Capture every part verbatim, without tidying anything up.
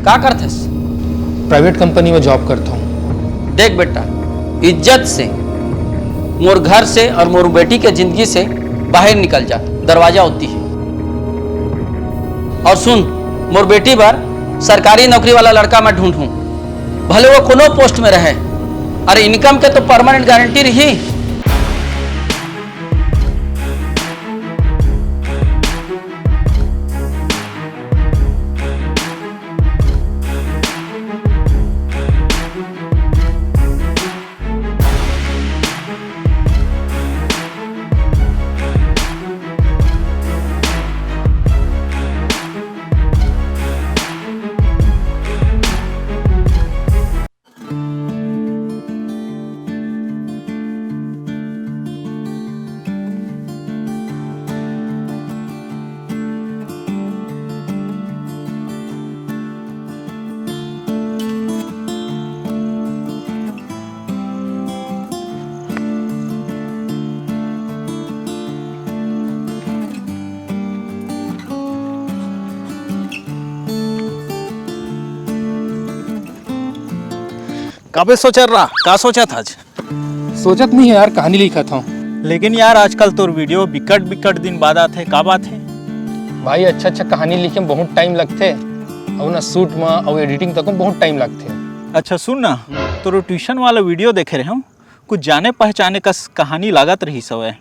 का करथस? Private company में जॉब करता हूँ। देख बेटा, इज्जत से मोर घर से और मोर बेटी के जिंदगी से बाहर निकल जा, दरवाजा ओती है। और सुन, मोर बेटी बर सरकारी नौकरी वाला लड़का मैं ढूंढूं, भले वो कोनो पोस्ट में रहे। अरे, इनकम के तो परमानेंट गारंटी रही। काबे सोचत रहा, का सोचत हस? सोचत नहीं है यार, कहानी लिखत हूँ। लेकिन यार, आजकल तोर वीडियो बिकट बिकट दिन बाद आथे, का बात है? भाई, अच्छा अच्छा कहानी लिखे में बहुत टाइम लगथे, और ना शूट में और एडिटिंग तक में बहुत टाइम लगथे। अच्छा सुन ना, तोर ट्यूशन वाला वीडियो देखे रहे हूँ, कुछ जाने पहचाने कस कहानी लागत रहिस हवय।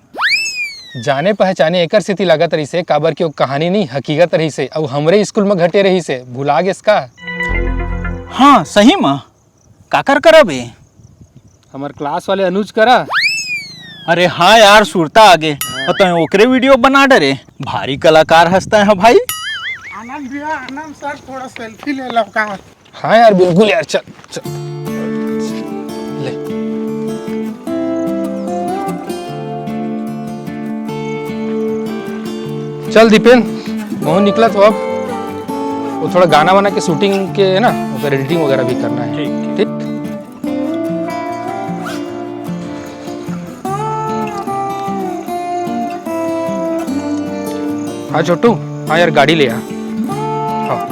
जाने पहचाने एकर सेती लागत रहिस हे, काबर कि वो कहानी नहीं, हकीकत रहिस हे, अउ हमरे स्कूल में घटे रहिस हे, भुला गेस का? हाँ, सही में। काकर करा बे? हमर क्लास वाले अनुज करा। अरे हाँ यार, सुरता आगे। हाँ। और तैं ओकरे वीडियो बना डरे। भारी कलाकार हस तैं ह भाई। आनंद भैया, आनंद सर, थोड़ा सेल्फी ले लो का? हाँ यार, बिल्कुल यार, चल, चल। ले। चल दीपेन, महूँ निकलत हँव अब। वो थोड़ा गाना वाना के शूटिंग के है ना, ओकर एडिटिंग वगैरह भी करना है। ठीक, ठीक। ठीक? हाँ छोटू, हाँ यार, गाड़ी ले आ। हाँ।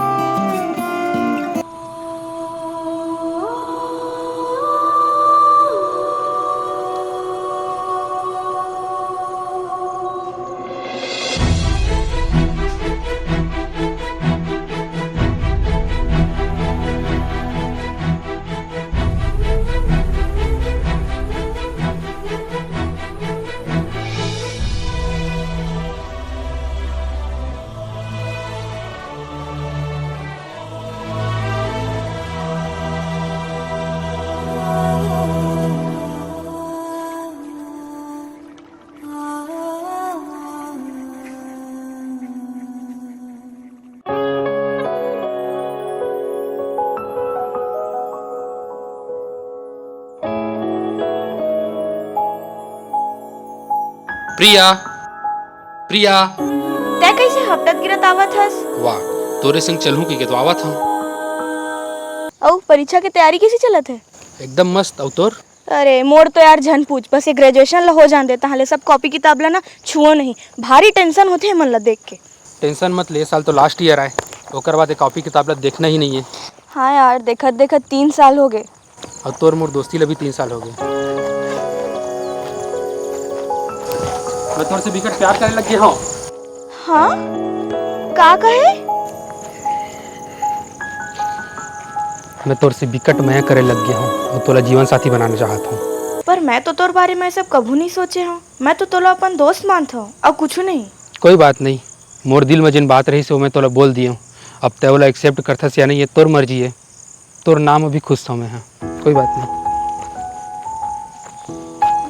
प्रिया, प्रिया। तैं कइसे हपटत गिरत आवत हस? वाह, तोरे संग चलहूं कहिके तो आवत हंव। अउ परीक्षा के तैयारी कइसे चलत हे? एकदम मस्त, अउ तोर? अरे, मोर तो यार झन पूछ, बस ये ग्रेजुएशन ला हो जान दे, तहां ले सब कॉपी किताब ला ना छुओ नहीं। भारी टेंशन होथे एमन ला देख के। टेंशन मत ले, ए साल तो लास्ट ईयर आय, ओकर बाद ये कॉपी किताब ला देखना ही नहीं है। हाँ यार, देखत देखत तीन साल हो गए। अउ तोर मोर दोस्ती ला भी तीन साल हो गए। मैं तोर से बिकट प्यार करे लग गए हंव। हाँ? का कहे? मैं तोर से बिकट मया करे लग गए हंव अउ तोला जीवन साथी बनाना चाहत हंव। पर मैं तो तोर बारे में सब कभू नहीं सोचे हंव। मैं तो तोला अपन दोस्त मानत हंव, अउ कुछू नहीं। कोई बात नहीं, मोर दिल में जेन बात रहिस हे, वो मैं तोला बोल दिए हंव। अब तैं ओला एक्सेप्ट करथस या नहीं, ये तोर मर्जी है। तोर नाम अभी खुश हंव मैं, हाँ, कोई बात नहीं।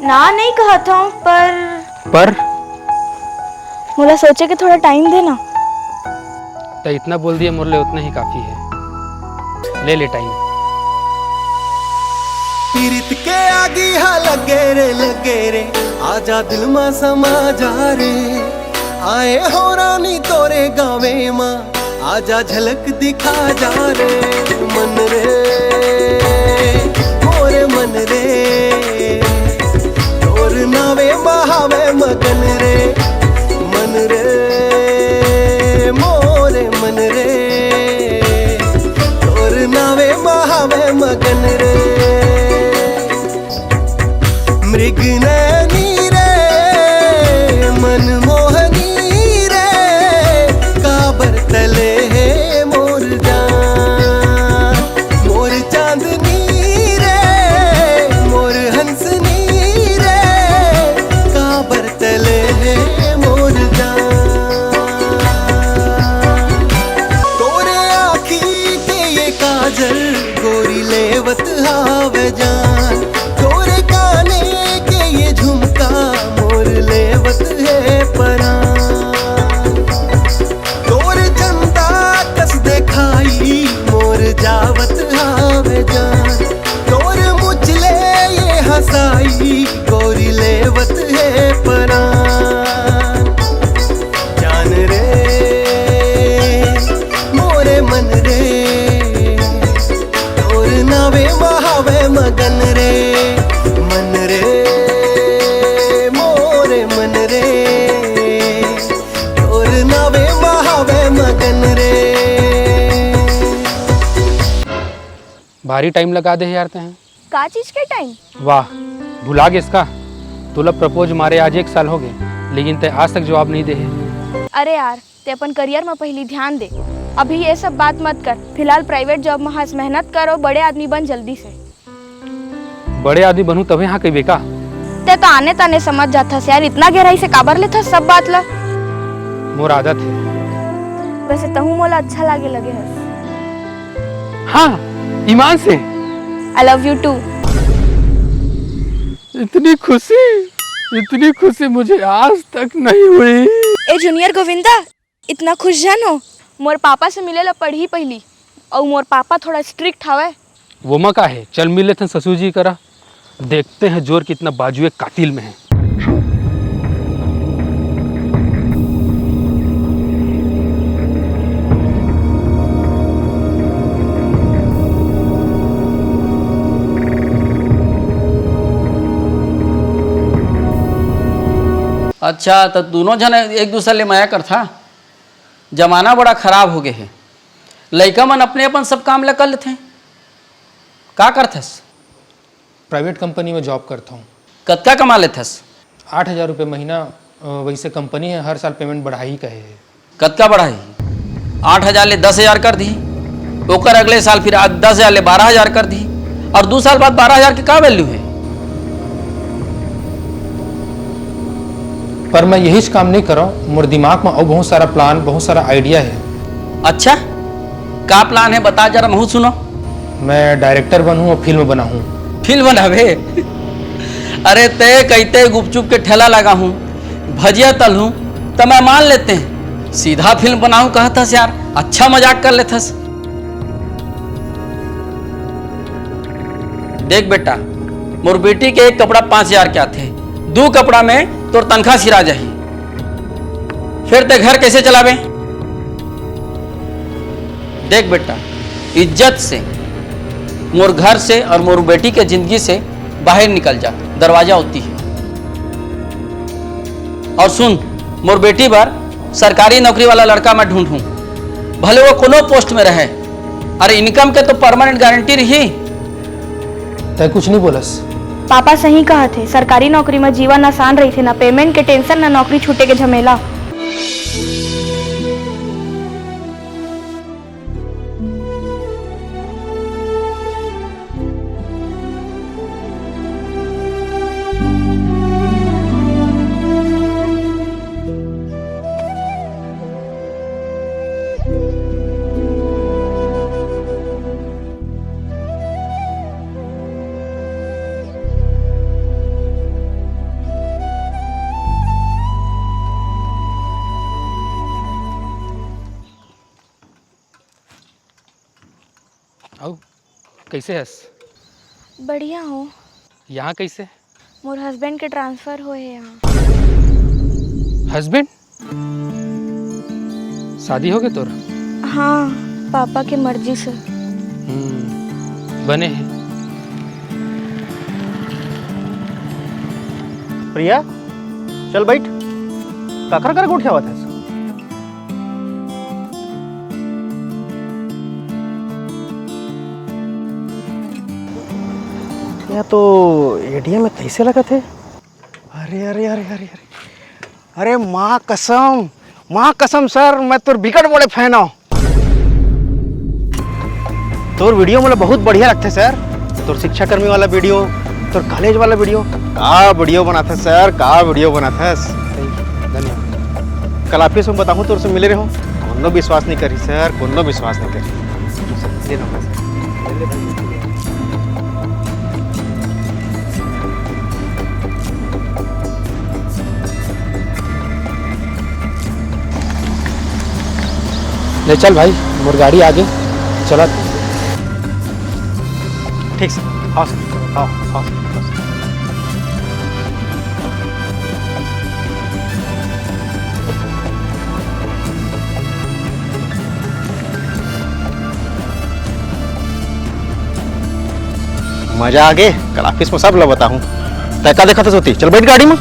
ना नहीं कहत हंव, पर पर? मोला सोचे के थोड़ा टाइम दे ना। तैं इतना बोल दिए, मोर ले उतना ही काफी है। ले ले टाइम। पीरित के आगी हा लगे रे, लगे रे, आजा दिल मा समा जा रे। आए हो रानी तोरे गावे मा, आजा झलक दिखा जा रे। मन रे, मोरे मन रे, तोर नावे मा हावे मगन रे। मन रे, मोरे मन रे, भारी टाइम लगा दे हे यार तैं। का चीज के टाइम? वाह, भुला गेस का? तोला प्रपोज मारे आज एक साल हो गए, लेकिन तैं आज तक जवाब नहीं दे हे। अरे यार, तैं अपन करियर म पहिली ध्यान दे। अभी ये सब बात मत कर। फिलहाल प्राइवेट जॉब म हस, मेहनत कर अउ बड़े आदमी बन जल्दी से। बड़े आदमी बनहूं तभे हाँ कहिबे का? तैं तो आने ताने समझ जाथस यार, इतना गहराई से काबर लेथस सब बात ला? मोर आदत हे। वैसे तहूं मोला अच्छा लागे लगे हस। हाँ, ईमान से। I love you too। इतनी खुशी, इतनी खुशी मुझे आज तक नहीं हुई। ए जूनियर गोविंदा, इतना खुश झन हो। मोर पापा से मिले ला पड़ही पहिली, अउ मोर पापा थोड़ा स्ट्रिक्ट हवय। वो मा का हे, चल मिल लेथन ससुर जी करा, देखते हैं जोर कितना बाजुए कातिल में है। अच्छा, त दूनों झन एक दूसर ले मया करथा? जमाना बड़ा खराब हो गे हे। लइका मन अपने अपन सब काम ल कर लेथें। का करथस? प्राइवेट कंपनी में जॉब करता हूँ। कतका कमा लेथस? आठ हजार रुपये महीना। अ, वैसे कंपनी है, हर साल पेमेंट बढ़ाही कहे है। कतका बढ़ाही? आठ हजार ले दस हजार कर दी, ओकर अगले साल फिर आज दस हजार ले बारह हजार कर दी, और दू साल बाद बारह हजार के का वैल्यू है? पर मैं यही काम नहीं कर रहा हूँ, मोर दिमाग में और बहुत सारा प्लान, बहुत सारा आइडिया है। अच्छा, का प्लान है, बता जरा, महू सुनो। मैं डायरेक्टर बनूं और फिल्म बनाऊं। फिल्म बनावे? अरे, ते कहते गुपचुप के ठेला लगाहूं, भजिया तलहूं, त मैं मान लेते हैं। सीधा फिल्म बनाऊं कहत हस यार, अच्छा मजाक कर लेथस। देख बेटा, मोर बेटी के एक कपड़ा पाँच हजार के आथे, दू कपड़ा में तोर तनखा सिरा जाही, फिर ते घर कैसे चलावे? देख बेटा, इज्जत से मोर घर से और मोर बेटी के जिंदगी से बाहर निकल जा, दरवाजा होती है। और सुन, मोर बेटी बर सरकारी नौकरी वाला लड़का मैं ढूंढूं, भले वो कोनो पोस्ट में रहे। अरे, इनकम के तो परमानेंट गारंटी रही। तै कुछ नहीं बोलस। पापा सही कहत हे, सरकारी नौकरी में जीवन आसान रहिथे, ना पेमेंट के टेंशन, ना नौकरी छूटे के झमेला। अउ कैसे हस? बढ़िया हूँ। यहाँ कैसे? मोर हस्बैंड के ट्रांसफर होए हे यहाँ। हस्बैंड? शादी हो गए तोर? हाँ, पापा के मर्जी से। हम्म, बने हे। प्रिया, चल बैठ। काकर कर गोठियावत हस? यह तो एटीएम में कैसे लगत हे? अरे, अरे, अरे, अरे, अरे। अरे, माँ कसम, माँ कसम सर, मैं तोर बिकट बड़े फैन हूँ। तोर वीडियो मोला बहुत बढ़िया लगथे सर। तोर शिक्षाकर्मी वाला वीडियो, तोर कॉलेज वाला वीडियो, का वीडियो बनाथस सर, का वीडियो बनाथस। धन्यवाद। कल ऑफिस में बताहूँ, तोर से मिले रहो, कोनो विश्वास नहीं करी सर, कोनो विश्वास नहीं करी। ले चल भाई, मोर गाड़ी आगे चलत। ठीक सर, हाँ सर, हाँ, हाँ सर, हाँ सर। मजा आ गे। कल ऑफिस में सब ला बताहूँ। तै का देखत हस ओती? चल बैठ गाड़ी में।